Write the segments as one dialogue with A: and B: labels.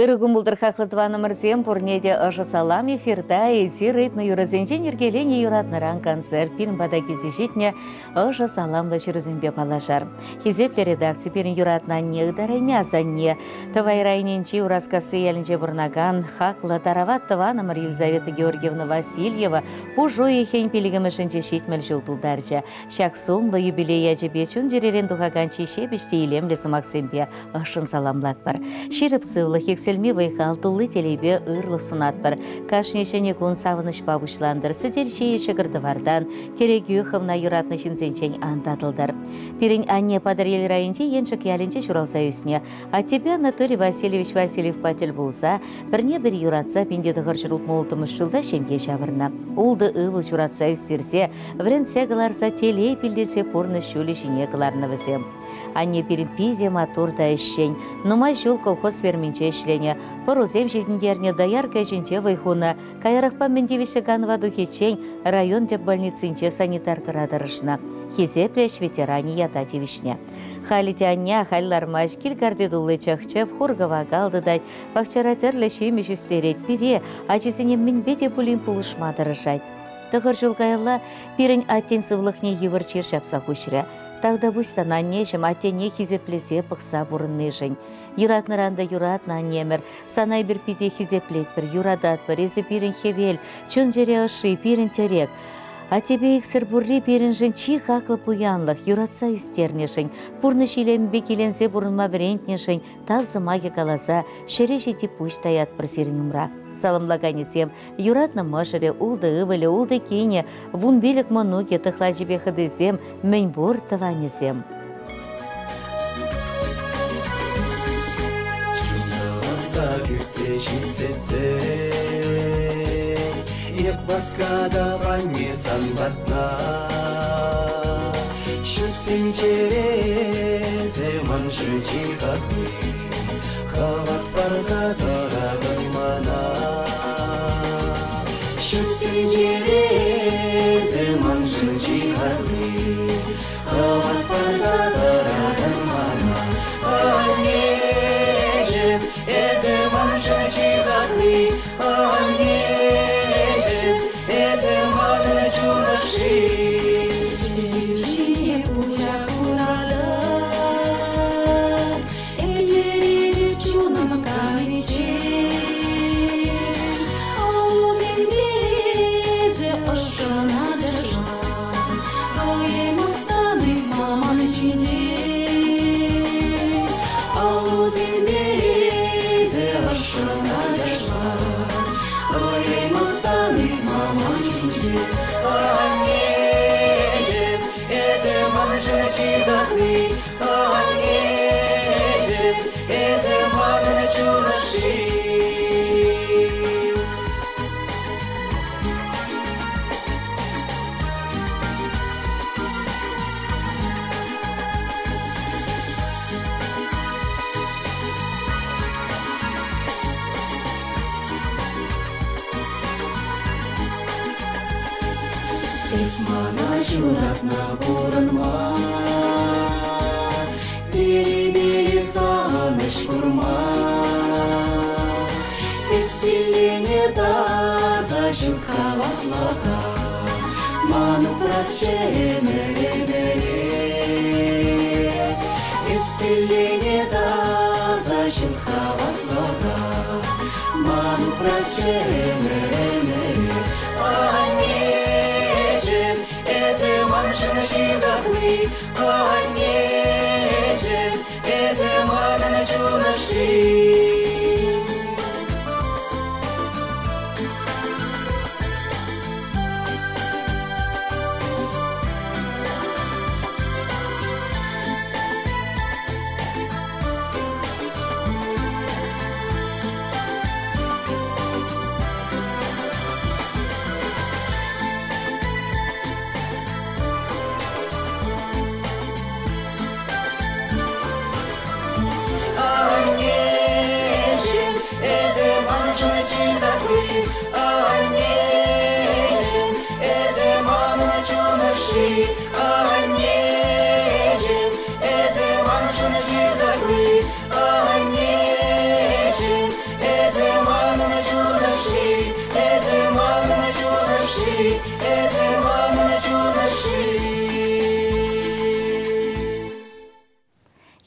A: Ырӑ кун пултӑр, хаклӑ тӑванӑмӑрсем, пурне те ӑшӑ салам. Эфирта эсир ыйтнӑ юрӑсенчен йӗркеленӗ юратнӑран концерт. Пирӗн пата килсе ҫитнӗ ӑшӑ саламлӑ ҫырусемпе паллашар. Хисеплӗ редакци, пирӗн юратнӑ анне, ытарайми асанне, Тӑвай районӗнчи Ураскасси ялӗнче пурӑнакан хаклӑ тарават тӑванӑмӑр Елизавета Георгиевна Васильева пуш уйӑхӗн пилӗкӗмӗшӗнче 70 ҫул тултарчӗ. Ҫак сумлӑ юбилей ячӗпе чун-чӗререн тухакан чи ҫепӗҫ те илемлӗ сӑмахсемпе ӑшшӑн саламлатпӑр. Ҫирӗп сывлӑх, иксӗлми вӑй-хал, тулли телейпе ырлӑх сунатпӑр. Кашни ҫӗнӗ кун савӑнӑҫпа пуҫлантӑр, сӗтел ҫийӗ ҫӑкӑр-тӑвартан, кӗрекӳ хӑвна юратнӑ ҫынсенчен ан татӑлтӑр. Пирӗн анне Патӑрьел районӗнчи Еншик ялӗнче ҫуралса ӳснӗ. Аттепе Анатолий Васильевич Васильевпа тӗл пулса, пӗрне-пӗри юратса 1966 ҫулта ҫемье ҫавӑрнӑ. Ултӑ ывӑл ҫуратса ӳстерсе, вӗрентсе кӑларса телей пиллесе пурнӑҫ ҫулӗ ҫине кӑларнӑ вӗсем. Анне пирӗн питӗ маттур та ӗҫчен. Нумай ҫул колхоз ферминче ӗҫленӗ, пӑрусем ҫитӗнтернӗ, доярка ӗҫӗнче вӑй хунӑ. Каярахпа мӗн тивӗҫлӗ канӑва тухиччен район тӗп больницинче санитаркӑра тӑрӑшнӑ. Хисеплӗ ӗҫ ветеранӗ ята тивӗҫнӗ. Халӗ те анне ахаль лармасть, кил карти тулли чӑх-чӗп, хур-кӑвакал тытать, пахчара тӗрлӗ ҫимӗҫ ӳстерет, пире, ачисене мӗнпе те пулин пулӑшма тӑрӑшать. Тӑхӑр ҫул каялла пирӗн аттен сывлӑхне йывӑр чир ҫапса хуҫрӗ. Тавтапуҫ сана, аннеҫӗм, аттене хисеплесе пӑхса пурӑннишӗн. Юратнӑран та юратнӑ аннемӗр, сана эпир питӗ хисеплетпӗр, юрататпӑр, эсӗ пирӗн хӗвел, чун-чӗре ӑшши, пирӗн тӗрек. Аттепе иксӗр пурри пирӗншӗн чи хаклӑ пуянлӑх, юратса ӳстернӗшӗн, пурнӑҫ илемӗпе киленсе пурӑнма вӗрентнӗшӗн тав сӑмахӗ каласа ҫӗре ҫити пуҫ таятпӑр сирӗн умра. Саламлаканӗсем юратнӑ мӑшӑрӗ, ултӑ ывӑлӗ, ултӑ кинӗ, 15 мӑнукӗ, тӑхлачипе хӑтисем, мӗнпур тӑванӗсем.
B: Чунталанса кӳрсе ҫитсессӗн, эп васкатӑп анне сан патна. Ҫут тӗнчере эсӗ маншӑн чи хакли, хӑват парса тӑратӑн мана. Ҫут тӗнчере эсӗ маншӑн чи хакли, хӑват парса тӑратӑн мана. Аннеҫӗм, эсӗ маншӑн чи хакли, аннеҫӗм, эсӗ манӑн чун ӑшши.
C: Ҫине пуҫа хуратӑп, Эп чунӑм каниччен. Аллусемпе эсӗ ӑшшӑн ачашлан, Хӑймастан-и маман ҫинчен. Аллусемпе эсӗ ӑшшӑн ачашлан, Хӑймастан-и маман ҫинчен.
B: Аннеҫӗм, эсӗ маншӑн чи хакли, аннеҫӗм, эсӗ манӑн чун ӑшши. Эс мана ҫуратнӑ пурӑнма, телейпе савӑнӑҫ курма. Эс пилленӗ таса ҫут хаваслӑха, ман упрасчӗ ӗмӗр-ӗмӗре. Эс пилленӗ таса ҫут хаваслӑха, ман упрасчӗ ӗмӗр-ӗмӗре. Аннеҫӗм, эсӗ маншӑн чи хакли, аннеҫӗм, эсӗ манӑн чун ӑшши.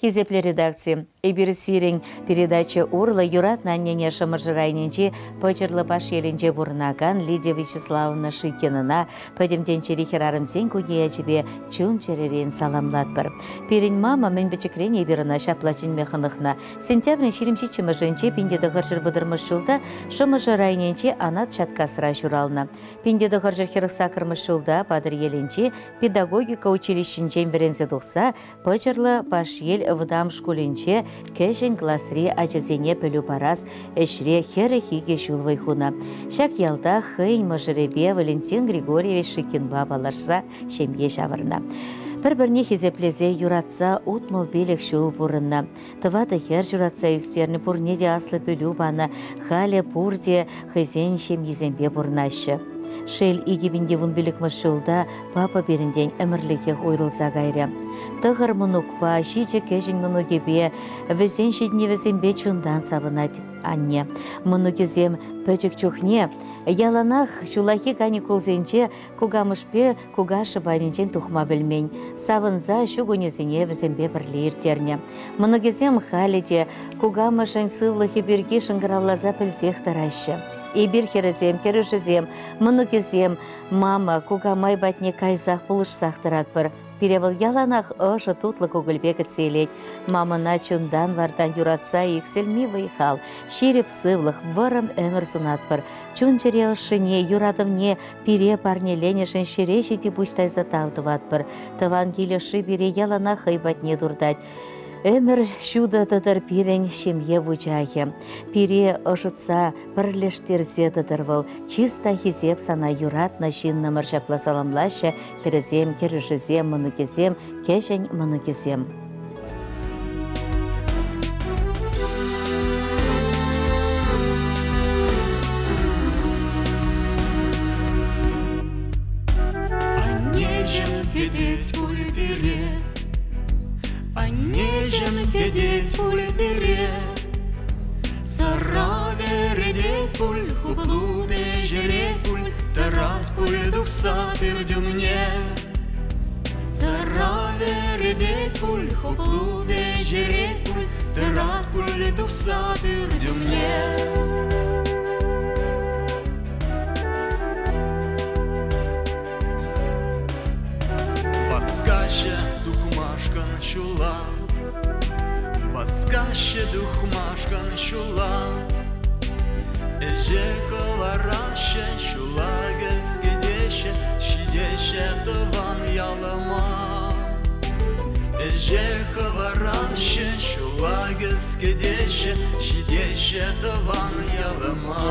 A: Хисеплӗ редакци, эпир сирӗн передача урлӑ юратнӑ аннене Шӑмӑршӑ районӗнчи Пӑчӑрлӑ Пашьелӗнче пурӑнакан Лидия Вячеславовна Шикинӑна Пӗтӗм тӗнчери хӗрарӑмсен кунӗ ячӗпе чун-чӗререн саламлатпӑр. Пирӗн мама мӗн пӗчӗкрен эпир ӑна ҫапла чӗнме хӑнӑхнӑ. Сентябрӗн 27-мӗшӗнче 1930 ҫулта Шӑмӑршӑ районӗнчи Анат Чаткасра ҫуралнӑ. 1948 ҫулта Патӑрьелӗнчи педагогика училищинчен вӗренсе тухса Пӑчӑрлӑ Пашьел вӑтам шкулӗнче кӗҫӗн класри ачасене пӗлӳ парас ӗҫре 42 ҫул вӑй хунӑ. Ҫак ялта хӑйӗн мӑшӑрӗпе Валентин Григорьевич Шикинпа паллашса ҫемье ҫавӑрнӑ. Пӗр-пӗрне хисеплесе юратса 65 ҫул пурӑннӑ. Тӑватӑ хӗр ҫуратса ӳстернӗ, пурне те аслӑ пӗлӳ панӑ. Халӗ пурте хӑйсен ҫемйисемпе пурӑнаҫҫӗ. Шел, 2015 ҫулта папа пирӗнтен ӗмӗрлӗхех уйрӑлса кайрӗ. Тӑхӑр мӑнукпа, ҫичӗ кӗҫӗн мӑнукӗпе, вӗсен ҫитӗнӗвӗсемпе чунтан савӑнать анне. Мӑнукӗсем пӗчӗк чухне яланах ҫуллахи каникулсенче кукамӑшпе кукашшӗ патӗнчен тухма пӗлмен. Савӑнса ҫу кунӗсене вӗсемпе пӗрле ирттернӗ. Мӑнукӗсем халӗ те кукамӑшӗн сывлӑхӗ пирки шӑнкӑравласа пӗлсех тӑраҫҫӗ. Эпир хӗрӗсем, кӗрӳшӗсем, мӑнукӗсем мама, кукамай патне кайсах пулӑшсах тӑратпӑр. Пире вӑл яланах ӑшӑ, тутлӑ кукӑльпе кӗтсе илет. Мамӑна чунтан-вартан юратса иксӗлми вӑй-хал, ҫирӗп сывлӑх, вӑрӑм ӗмӗр сунатпӑр. Чун-чӗре ӑшшине, юратӑвне пире парнеленӗшӗн ҫӗре ҫити пуҫ тайса тав тӑватпӑр. Тӑван кил ӑшши пире яланах хӑй патне туртать. Ӗмӗр ҫутӑ тӑтӑр пирӗн ҫемье вучахӗ. Пире ӑшӑтса, пӗрлештерсе тӑтӑр вӑл. Чыс та хисеп сана юратнӑ ҫыннӑмӑр ҫапла саламлаҫҫӗ хӗрӗсем, кӗрӳшӗсем, мӑнукӗсем, кӗҫӗн мӑнукӗсем.
B: Аннеҫӗм кӗтет пуль пире, Аннеҫӗм кӗтет пуль пире, Сӑра вӗретет пуль, хуплу пӗҫерет пуль, Тӑрать пуль тухса пӳртӗмне. Сӑра вӗретет пуль, хуплу пӗҫерет пуль, Тӑрать пуль тухса пӳртӗмне. Васкаҫҫӗ тухмашкӑн ҫула, Васкаҫҫӗ тухмашкӑн ҫула. Ӗҫе хӑвараҫҫӗ, ҫула кӗскетеҫҫӗ, Ҫитеҫҫӗ тӑван ялӑма. Ӗҫе хӑвараҫҫӗ, ҫула кӗскетеҫҫӗ, Ҫитеҫҫӗ тӑван ялӑма.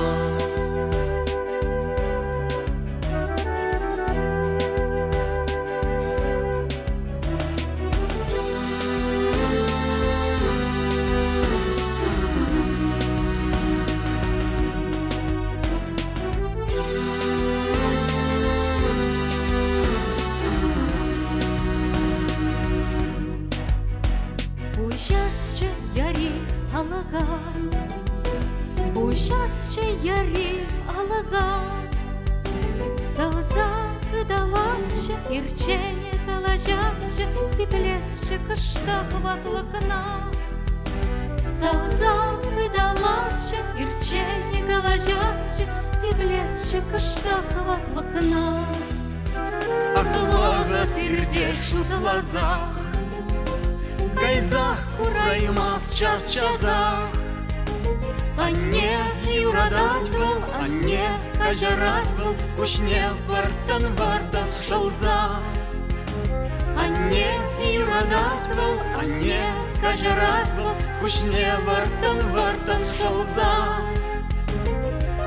C: Уҫасчӗ яри алӑка, Уҫасчӗ яри алӑка. Савса ыталасчӗ, ирчен калаҫасчӗ, Сиплесчӗ кӑштах ватлӑхна. Савса ыталасчӗ, ирчен калаҫасчӗ, Сиплесчӗ кӑштах ватлӑхна.
B: Ах, вӑхӑт иртет шутласа, Кайсах кураймас час-часах. Анне юратать вӑл, анне каҫарать вӑл, Куҫне вӑрттӑн-вӑрттӑн шӑлса. Анне юратать вӑл, анне каҫарать вӑл, Куҫне вӑрттӑн-вӑрттӑн шӑлса.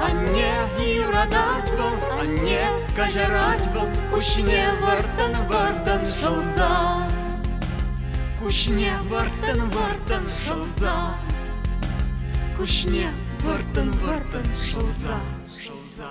B: Анне юратать вӑл, анне каҫарать вӑл, Куҫне вӑрттӑн-вӑрттӑн шӑлса. Куҫне вӑрттӑн-вӑрттӑн шӑлса. Куҫне вӑрттӑн-вӑрттӑн шӑлса, шӑлса.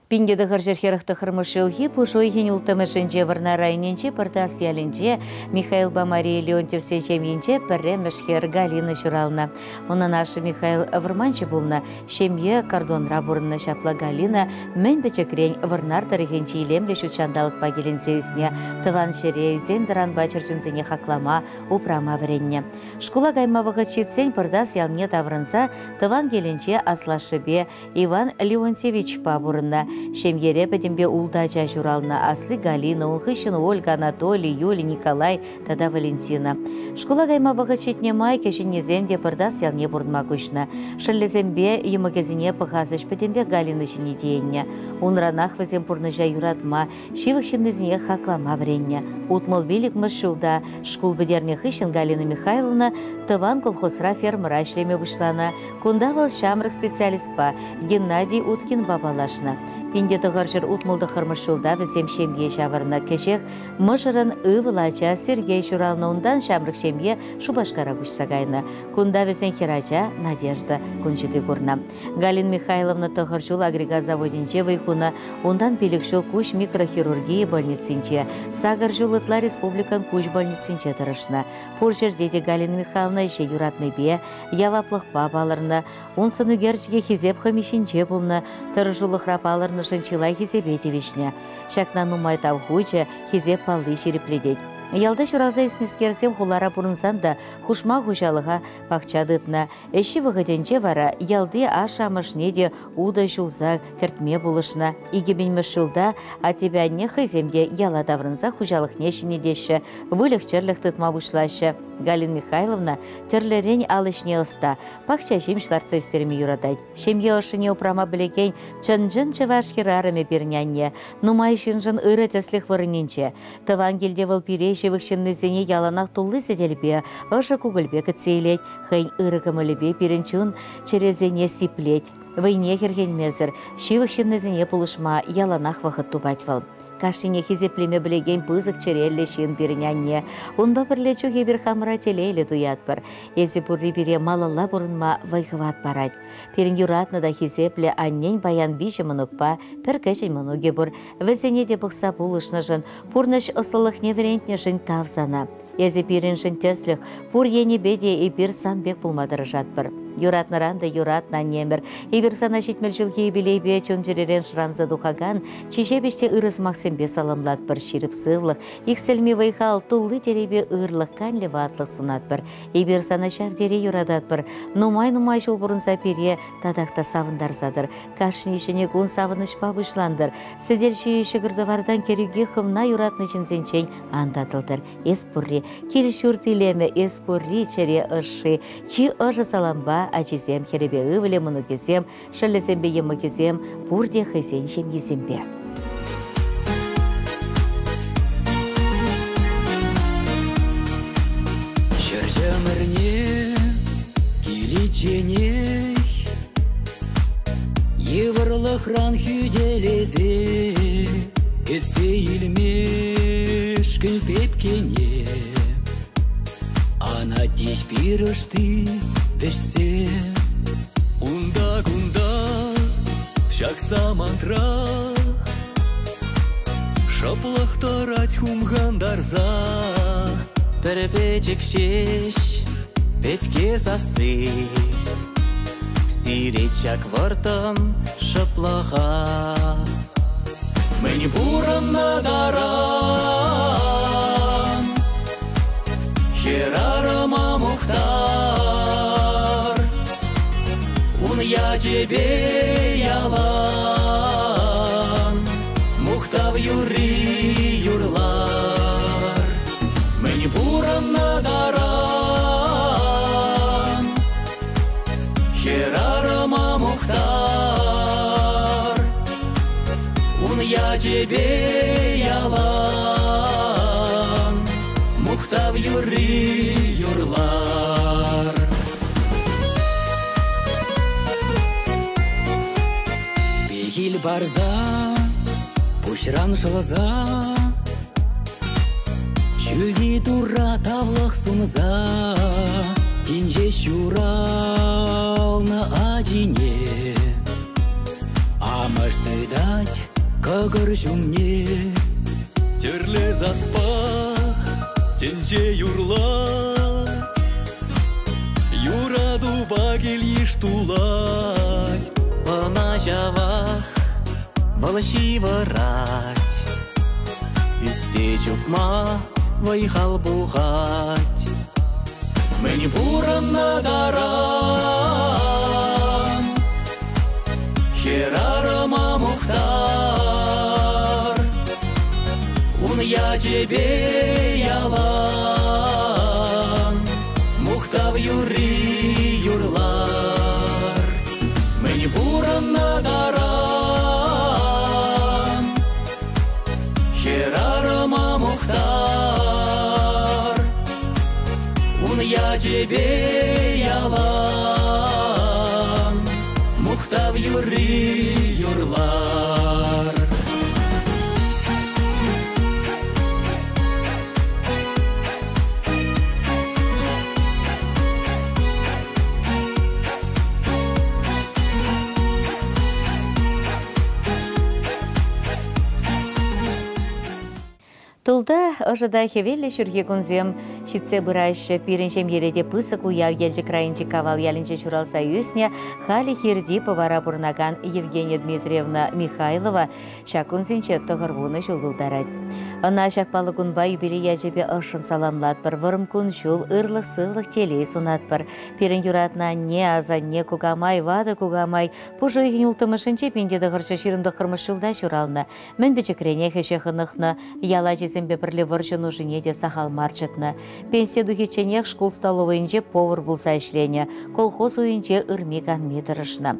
A: 1949 ҫулхи пуш уйӑхӗн улттӑмӗшӗнче Вӑрнар районӗнчи Пӑртас ялӗнче Михаилпа Мария Леонтьевсен ҫемйинче пӗрремӗш хӗр Галина ҫуралнӑ. Унӑн ашшӗ Михаил вӑрманҫӑ пулнӑ, ҫемье кордонра пурӑннӑ. Ҫапла Галина мӗн пӗчӗкрен Вӑрнар тӑрӑхӗнчи илемлӗ ҫут ҫанталӑкпа киленсе ӳснӗ, тӑван ҫӗре, ӳсен-тӑранпа чӗрчунсене хаклама, упрама вӗреннӗ. Шкула кайма вӑхӑт ҫитсен Пӑртас ялне таврӑнса тӑван килӗнче аслашшӗпе Иван Леонтьевичпа пурӑннӑ. Ҫемьере пӗтӗмпе ултӑ ача ҫуралнӑ. Асли Галина, ун хыҫҫӑн Ольга, Анатолий, Юлия, Николай тата Валентина. Шкула кайма вӑхӑт ҫитнӗ май кӗҫӗннисем те Пӑртас ялне пурӑнма куҫнӑ. Шӑллӗсемпе йӑмӑкӗсене пӑхас ӗҫ пӗтӗмпех Галина ҫине тиеннӗ. Унранах вӗсем пурнӑҫа юратма, ҫывӑх ҫыннисене хаклама вӗреннӗ. 65-мӗш ҫулта шкул пӗтернӗ хыҫҫӑн Галина Михайловна тӑван колхозра фермӑра ӗҫлеме пуҫланӑ. Кунта вӑл ҫамрӑк специалистпа Геннадий Уткинпа паллашнӑ. 1969 ҫулта вӗсем ҫемье ҫавӑрнӑ. Кӗҫех мӑшӑрӑн ывӑл ача Сергей ҫуралнӑ. Унтан ҫамрӑк ҫемье Шупашкара куҫса кайнӑ. Кунта вӗсен хӗрача Надежда кун ҫути курнӑ. Галина Михайловна тӑхӑр ҫул агрегат заводӗнче вӑй хунӑ. Унтан пилӗк ҫул куҫ микрохирургии больницинче, сакӑр ҫул ытла республикӑн куҫ больницинче тӑрӑшнӑ. Пур ҫӗрте те Галина Михайловна ӗҫе юратнипе, яваплӑхпа палӑрнӑ. Ун сӑнӳкерчӗкӗ хисеп хӑми ҫинче пулнӑ, тӑрӑшулӑхра палӑрнӑшӑн чылай хисепе тивӗҫнӗ. Ҫакна нумай тав хучӗ, хисеп палли ҫирӗплетет. Ялта ҫуралса ӳснӗскерсем хулара пурӑнсан та хушма хуҫалӑха пахча тытнӑ. Ӗҫҫи вӑхӑтӗнче вара ялти ашшӗ-амӑшне те утӑ ҫулса кӗртме пулӑшнӑ. 2000-мӗш ҫулта аттепе анне хӑйсем те яла таврӑнса хуҫалӑхне ҫӗнетеҫҫӗ, выльӑх-чӗрлӗх тытма пуҫлаҫҫӗ. Галина Михайловна тӗрлӗрен ал ӗҫне ӑста, пахча ҫимӗҫ лартса ӳстерме юратать. Ҫемье ӑшшине упрама пӗлекен чӑн-чӑн чӑваш хӗрарӑмӗ пирӗн анне. Нумай ҫыншӑн ырӑ тӗслӗх вырӑнӗнче. Тӑван килте вӑл пире ҫывӑх ҫыннисене яланах тулли сӗтелпе, ӑшӑ кукӑльпе кӗтсе илет, хӑйӗн ырӑ кӑмӑлӗпе пирӗн чун чӗресене сиплет. Вӑйне хӗрхенмесӗр ҫывӑх ҫыннисене пулӑшма яланах вӑхӑт тупать вӑл. Кашнине хисеплеме пӗлекен пысӑк чӗреллӗ ҫын пирӗн анне. Унпа пӗрле чух эпир хамӑра телейлӗ туятпӑр. Эсӗ пурри пире малалла пурӑнма вӑй-хӑват парать. Пирӗн юратнӑ та хисеплӗ аннен паян виҫӗ мӑнукпа пӗр кӗҫӗн мӑнукӗ пур. Вӗсене те пӑхса пулӑшнӑшӑн, пурнӑҫ ӑслӑлӑхне вӗрентнӗшӗн тав сана. Эсӗ пирӗншӗн тӗслӗх, пур енӗпе те эпир сан пек пулма тӑрӑшатпӑр. Юратнӑран та юратнӑ аннемӗр. Эпир сана 70 ҫулхи юбилейпе чун-чӗререн шӑранса тухакан чи ҫепӗҫ те ырӑ сӑмахсемпе саламлатпӑр. Ҫирӗп сывлӑх, иксӗлми вӑй-хал, тулли телейпе ырлӑх, канлӗ ватлӑх сунатпӑр. Эпир сана ҫав тери юрататпӑр. Нумай-нумай ҫул пурӑнса пире татах та савӑнтарса тӑр. Кашни ҫӗнӗ кун савӑнӑҫпа пуҫлантӑр. Сӗтел ҫийӗ ҫӑкӑр-тӑвартан кӗрӳке хӑвна юратнӑ ҫынсенчен ан татӑлтӑр. Эс пурри, кил-ҫурт илемӗ, эс пурри, чӗре ӑшши. Чи ӑшӑ салампа ачисем, хӗрӗпе ывӑлӗ, мӑнукӗсем, шӑллӗсемпе йӑмӑкӗсем пурте хӑйсен ҫемйисемпе.
B: Ҫӗр чӑмӑрне киличченех йывӑрлӑхран хӳтӗлесе кӗтсе илмешкӗн пепкене Анатеҫ пирӗшти вӗҫсе. Унта-кунта ҫак самантра шӑплӑх тӑрать хумхантарса.
D: Пӗр пӗчӗк ҫеҫ пепке сасси сирет ҫак вӑрттӑн шӑплӑха.
B: Мӗн пурӑннӑ таран хӗрарӑма мухтар, ун ячӗпе ялан мухтав юрри юрлар. Мӗн пурӑннӑ таран хӗрарӑма мухтар, ун ячӗпе ялан мухтав юрри юрлар.
D: Пехил парса, пуҫран шӑлса, ҫӳлти Турра тавлӑх сунса, тин ҫеҫ ҫуралнӑ ачине амӑш тытать. Кӑкӑр ҫумне.
B: Тӗрлӗ саспа тӗнче юрлать, юратупа кил-йыш тулать.
D: Ӑна ҫавах вӑл ҫывӑрать, ӳссе чупма вӑй-хал пухать.
B: Мӗн пурӑннӑ таран хӗрарӑма мухтар, ун ячӗпе ялан мухтав юрри юрлар. Мӗн пурӑннӑ таран хӗрарӑма мухтар, ун ячӗпе ялан мухтав юрри юрлар.
A: Тулта ӑшӑ та хӗвеллӗ ҫурхи кунсем ҫитсе пыраҫҫӗ. Пирӗн ҫемьере те пысӑк уяв. Елчӗк районӗнчи Кавал ялӗнче ҫуралса ӳснӗ, халӗ Хирти Пӑвара пурӑнакан Евгения Дмитриевна Михайлова ҫак кунсенче 90 ҫул тултарать. Ӑна ҫак паллӑ кунпа юбилей ячӗпе ӑшшӑн саламлатпӑр, вӑрӑм кун-ҫул, ырлӑх-сывлӑх, телей сунатпӑр. Пирӗн юратнӑ анне, асанне, кукамай, ватӑ кукамай пуш уйӑхӗн улттӑмӗшӗнче 1929 ҫулта ҫуралнӑ. Мӗн пӗчӗкренех ӗҫе хӑнӑхнӑ, ял ачисемпе пӗрле вӑрҫӑ нушине те сахал мар чӑтнӑ. Пенсие тухичченех шкул столовӑйӗнче повар пулса ӗҫленӗ, колхоз уйӗнче ырми-канми тӑрӑшнӑ.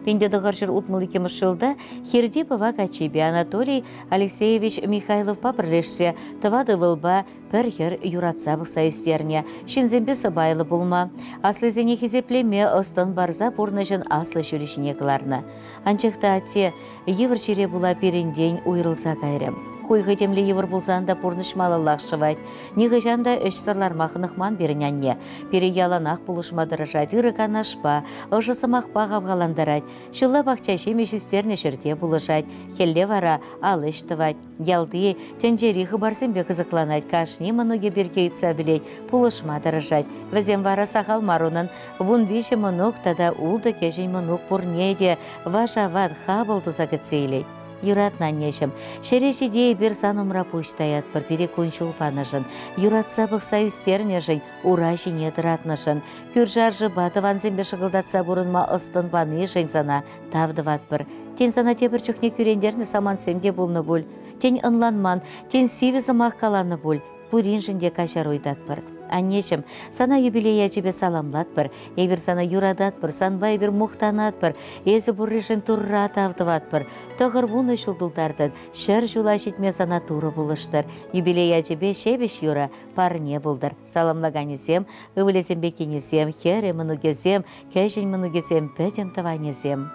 A: 1962 ҫулта Хирти Пӑва каччипе Анатолий Алексеевич Михайловпа пӗрлешсе тӑватӑ ывӑлпа пӗр хӗр юратса пӑхса ӳстернӗ. Ҫынсемпе сӑпайлӑ пулма, аслисене хисеплеме ӑс-тӑн парса пурнӑҫӑн аслӑ ҫулӗ ҫине кӑларнӑ. Анчах та атте йывӑр чире пула пирӗнтен уйрӑлса кайрӗ. Хуйхӑ темле йывӑр пулсан та пурнӑҫ малаллах шӑвать. Нихӑҫан та ӗҫсӗр ларма хӑнӑхман пирӗн анне. Пире яланах пулӑшма тӑрӑшать, ырӑ канашпа, ӑшӑ сӑмахпа хавхалантарать. Ҫулла пахча ҫимӗҫ ӳстернӗ ҫӗрте пулӑшать, хӗлле вара ал ӗҫ тӑвать. Ялти, тӗнчери хыпарсемпе кӑсӑкланать, кашни мӑнукӗ пирки ыйтса пӗлет, пулӑшма тӑрӑшать. Вӗсем вара сахал мар унӑн. 13 мӑнук тата ултӑ кӗҫӗн мӑнук пурне те вашават, хапӑл туса кӗтсе илет. Юратнӑ аннеҫӗм, ҫӗре ҫити эпир сан умра пуҫ таятпӑр, пире кун-ҫул панӑшӑн, юратса пӑхса ӳстернӗшӗн, ура ҫине тӑратнӑшӑн, кӳршӗ-аршӑпа тӑвансемпе шӑкӑлтатса пурӑнма ӑс-тӑн панишӗн сана тав тӑватпӑр. Тен, сана тепӗр чухне кӳрентернӗ самантсем те пулнӑ пуль. Тен, ӑнланман, тен, сивӗ сӑмах каланӑ пуль. Пуриншӗн те каҫару ыйтатпӑр. Аннеҫӗм, сана юбилей ячӗпе саламлатпӑр. Эпир сана юрататпӑр, санпа эпир мухтанатпӑр. Эсӗ пурришӗн Турра тав тӑватпӑр. 90 ҫул тултартӑн, 100 ҫула ҫитме сана Турӑ пулӑштӑр. Юбилей ячӗпе ҫепӗҫ юрӑ парне пултӑр. Саламлаканӗсем, ывӑлӗсемпе кинӗсем, хӗрӗ, мӑнукӗсем, кӗҫӗн мӑнукӗсем, пӗтӗм тӑванӗсем.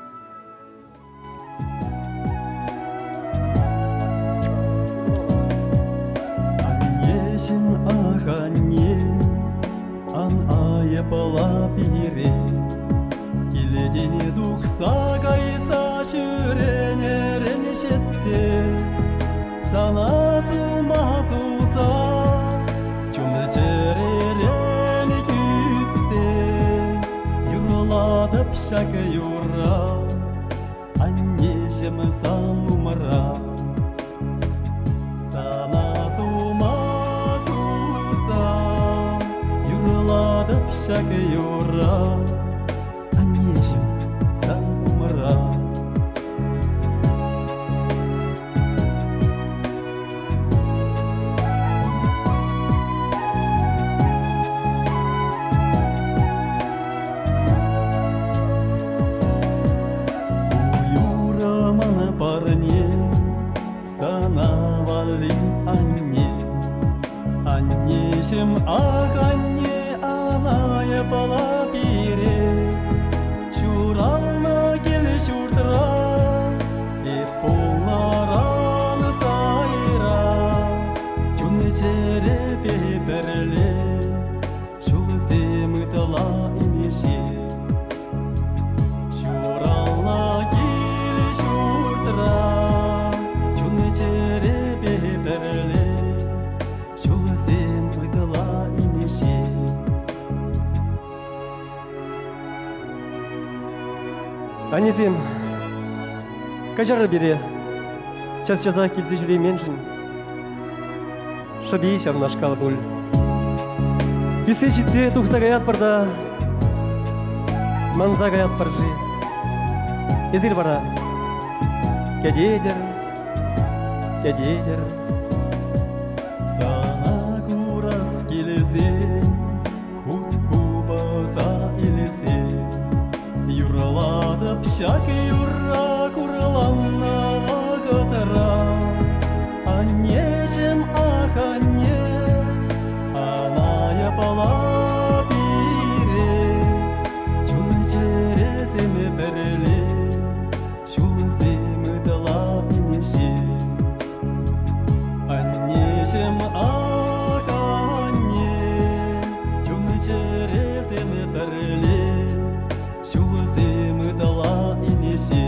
B: Аннеҫӗм, ах, анне, ан айӑпла пире. Килтен тухса кайса ҫӳренӗрен ҫитсе, сана сума суса, чун-чӗререн кӳтсе, юрлатӑп ҫак юрра, аннеҫӗм сан умра. Сана сума суса, юрлатӑп ҫак юрра, аннеҫӗм сан умра. Юрӑ ман парне, сана валли, анне. Аннеҫӗм, ах, анне, ан айӑпла пире.
E: Аннесем, каҫарӑр пире, час-часах килсе ҫӳрейменшӗн. Шӑпи ҫавнашкал пуль. Ӳссе ҫитсе тухса каятпӑр та манса каятпӑр-ши? Эсир вара кӗтетӗр, кӗтетӗр.
B: Сана курас килсен, хут купӑса илсен, юрлатӑп ҫак юрра хурланнӑ вӑхӑтра. Аннеҫӗм, ах, анне, ана япала пире, чун-чӗресем пӗрле, ҫулсем ытла инҫе. Аннеҫӗм, ах, анне, чун-чӗресем пӗрле, ҫулсем ытла инҫе.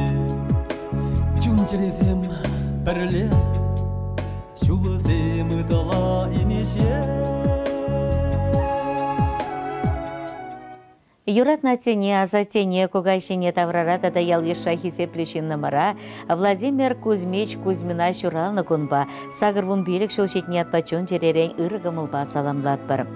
B: Чун-чӗресем пӗрле, ҫулсем ытла инҫе.
A: Юратнӑ аттене, асаттене, кукаҫине таврара тата ял-йышра хисеплӗ ҫыннӑмӑра Владимир Кузьмич Кузьмина ҫуралнӑ кунпа 85 ҫул ҫитнӗ ятпа чун-чӗререн ырӑ кӑмӑлпа саламлатпӑр.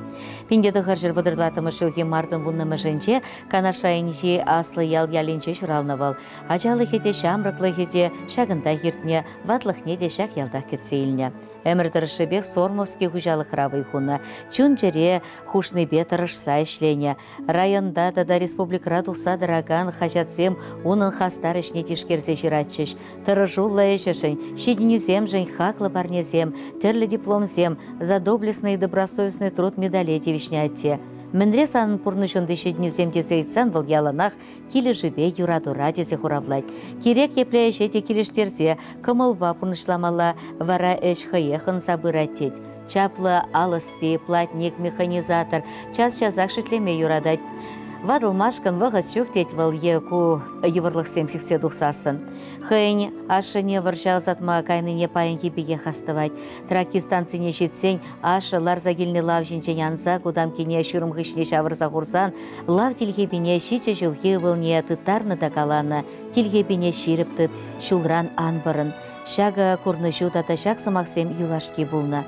A: 1934 ҫулхи мартӑн вуннӑмӗшӗнче Канаш районӗнчи Аслӑ ял ялӗнче ҫуралнӑ вӑл. Ачалӑхӗ те, ҫамрӑклӑхӗ те ҫакӑнтах иртнӗ, ватлӑхне те ҫак ялтах кӗтсе илнӗ. Ӗмӗр тӑрӑшшӗпех Сормовский хуҫалӑхра вӑй хунӑ, чун-чӗре хушнипе тӑрӑшса ӗҫленӗ. Районта тата республикӑра тухса тӑракан хаҫатсем унӑн хастар ӗҫне тишкерсе ҫыратчӗҫ. Тӑрӑшуллӑ ӗҫӗшӗн, ҫитӗнӳсемшӗн хаклӑ парнесем, тӗрлӗ дипломсем, «За доблестный и добросовестный труд» медале тивӗҫнӗ атте. Мӗнре санӑн пурнӑҫунти ҫитӗнӳсем тесе ыйтсан вӑл яланах килӗшӳпе юратура тесе хуравлать. Кирек епле ӗҫе те килӗштерсе, кӑмӑлпа пурнӑҫламалла, вара ӗҫ хӑех ӑнса пырать тет. Чаплӑ алӑсти, платник, механизатор час-часах шӳтлеме юратать. Ватӑлмашкӑн вӑхӑт ҫук тет вӑл е ку йывӑрлӑхсем сиксе тухсассӑн. Хӑйӗн ашшӗне вӑрҫа ӑсатма кайнине паянхи пекех астӑвать. Тракки станцине ҫитсен ашшӗ ларса килнӗ лав ҫинчен анса кутамккине ҫурӑм хыҫне ҫавӑрса хурсан лав тилхепине ҫичӗ ҫулхи ывӑлне тыттарнӑ та каланӑ: «Тилхепине ҫирӗп тыт, ҫулран ан пӑрӑн». Ҫакӑ курнӑҫу тата ҫак сӑмахсем юлашки пулнӑ.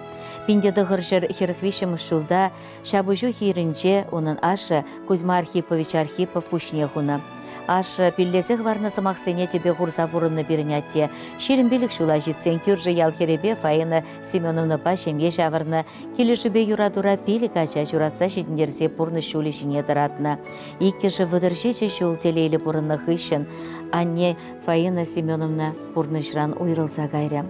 A: 1943 ҫулта ҫапӑҫу хирӗнче унӑн ашшӗ Кузьма Архипович Архипов пуҫне хунӑ. Ашшӗ пиллесе хӑварнӑ сӑмахсене тӗпе хурса пурӑннӑ пирӗн атте. 25 ҫула ҫитсен кӳршӗ ял хӗрӗпе Фаина Семеновнӑпа ҫемье ҫавӑрнӑ. Килӗшӳпе юратура пилӗк ача ҫуратса ҫитӗнтерсе пурнӑҫ ҫулӗ ҫине тӑратнӑ. Иккӗшӗ 37 ҫул телейлӗ пурӑннӑ хыҫҫӑн анне Фаина Семеновна пурнӑҫран уйрӑлса кайрӗ.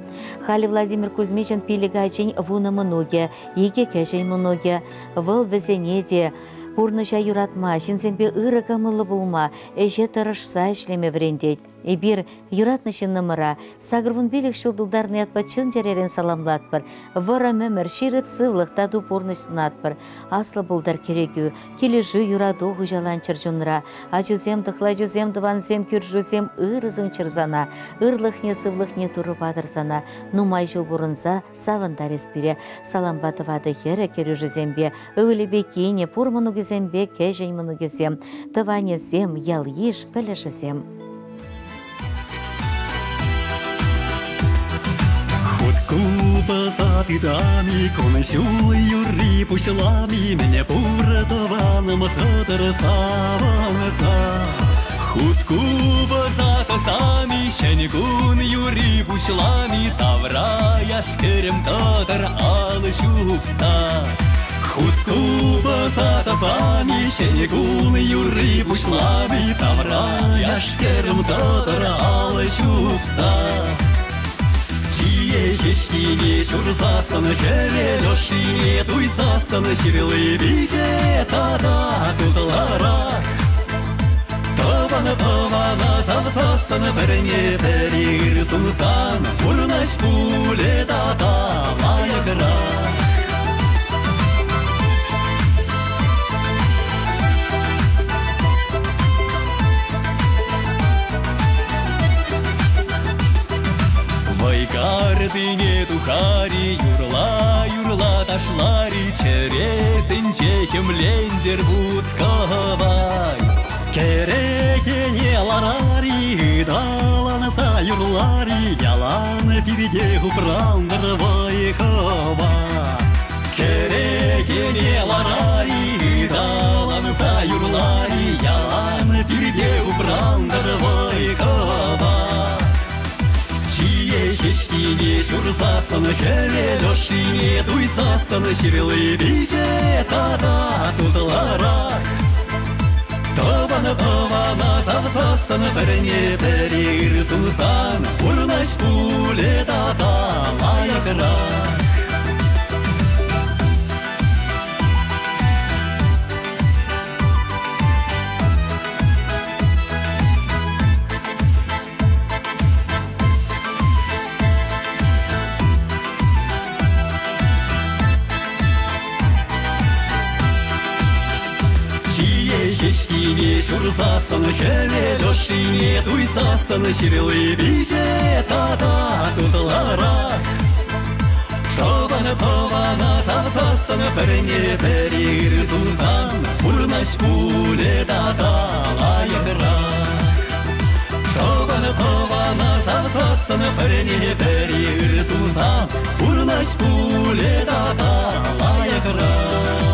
A: Халӗ Владимир Кузьмичӑн пилӗк ачин вунӑ мӑнукӗ, икӗ кӗҫӗн мӑнукӗ. Вӑл вӗсене те пурнӑҫа юратма, ҫынсемпе ырӑ кӑмӑллӑ пулма, ӗҫе тӑрӑшса ӗҫлеме вӗрентет. Эпир юратнӑ ҫыннӑмӑра 85 ҫул тултарнӑ ятпа чун-чӗререн саламлатпӑр. Вӑрӑм ӗмӗр, ҫирӗп сывлӑх, тату пурнӑҫ сунатпӑр. Аслӑ пултӑр кӗрекӳ, килӗшӳ, юрату хуҫаланччӑр чунра. Ачусем, тӑхлачусем, тӑвансем, кӳршӳсем ырӑ сунччӑр сана. Ырлӑхне, сывлӑхне Турӑ патӑр сана. Нумай ҫул пурӑнса савӑнтар эс пире. Салампа тӑватӑ хӗрӗ кӗрӳшӗсемпе, ывӑлӗпе кинӗ, пур мӑнукӗсемпе кӗҫӗн мӑнукӗсем, тӑванӗсем, ял-йыш, пӗлӗшӗсем.
B: Хут купӑса тытами, кун-ҫул юрри пуҫлами, мӗне пур тӑванӑм тӑтӑр савӑнса. Хут купӑса тӑсами, ҫӗн кун юрри пуҫлами, тавра яш-кӗрӗм тӑтӑр алӑ ҫупса. Хут купӑса тӑсами, ҫӗн кун юрри пуҫлами, тавра яш-кӗрӗм тӑтӑр алӑ ҫупса. Чие ҫеҫкине ҫурсассӑн, хӗвел ӑшшине туйсассӑн, ҫырли пиҫе тата тутларах. Тӑван тӑвана савсассӑн, пӗрне пӗри ыр сунсан, пурнӑҫ пулӗ тата лайӑхрах. Вӑйкартине тухари, юрла-юрла ташлари, чӗресенче хӗмлентер вут кӑвай. Кӗрекене ларари,
D: Ыталанса юрлар-и, ялан пирте упрантӑр вӑй-хӑват. Кӗрекене ларар-и, ыталанса юрлар-и, ялан пирте упрантӑр вӑй-хӑват. Чие ҫеҫкине ҫурсассӑн, хӗвел ӑшшине туйсассӑн ҫырли пиҫет тата тутлӑрах. Тӑван тӑвана савсассӑн, пӗрне пӗри ыр сунсан, пурнӑҫ пулӗ тата лайӑхрах. Чие ҫеҫкине ҫурсассӑн, хӗвел ӑшшине туйсассӑн ҫырли пиҫет тата тутлӑрах. Тӑван тӑвана савсассӑн, пӗрне пӗри ыр сунсан, пурнӑҫ пулӗ тата лайӑхрах. Тӑван тӑвана савсассӑн, пӗрне пӗри ыр сунсан, пурнӑҫ пулӗ тата лайӑхрах.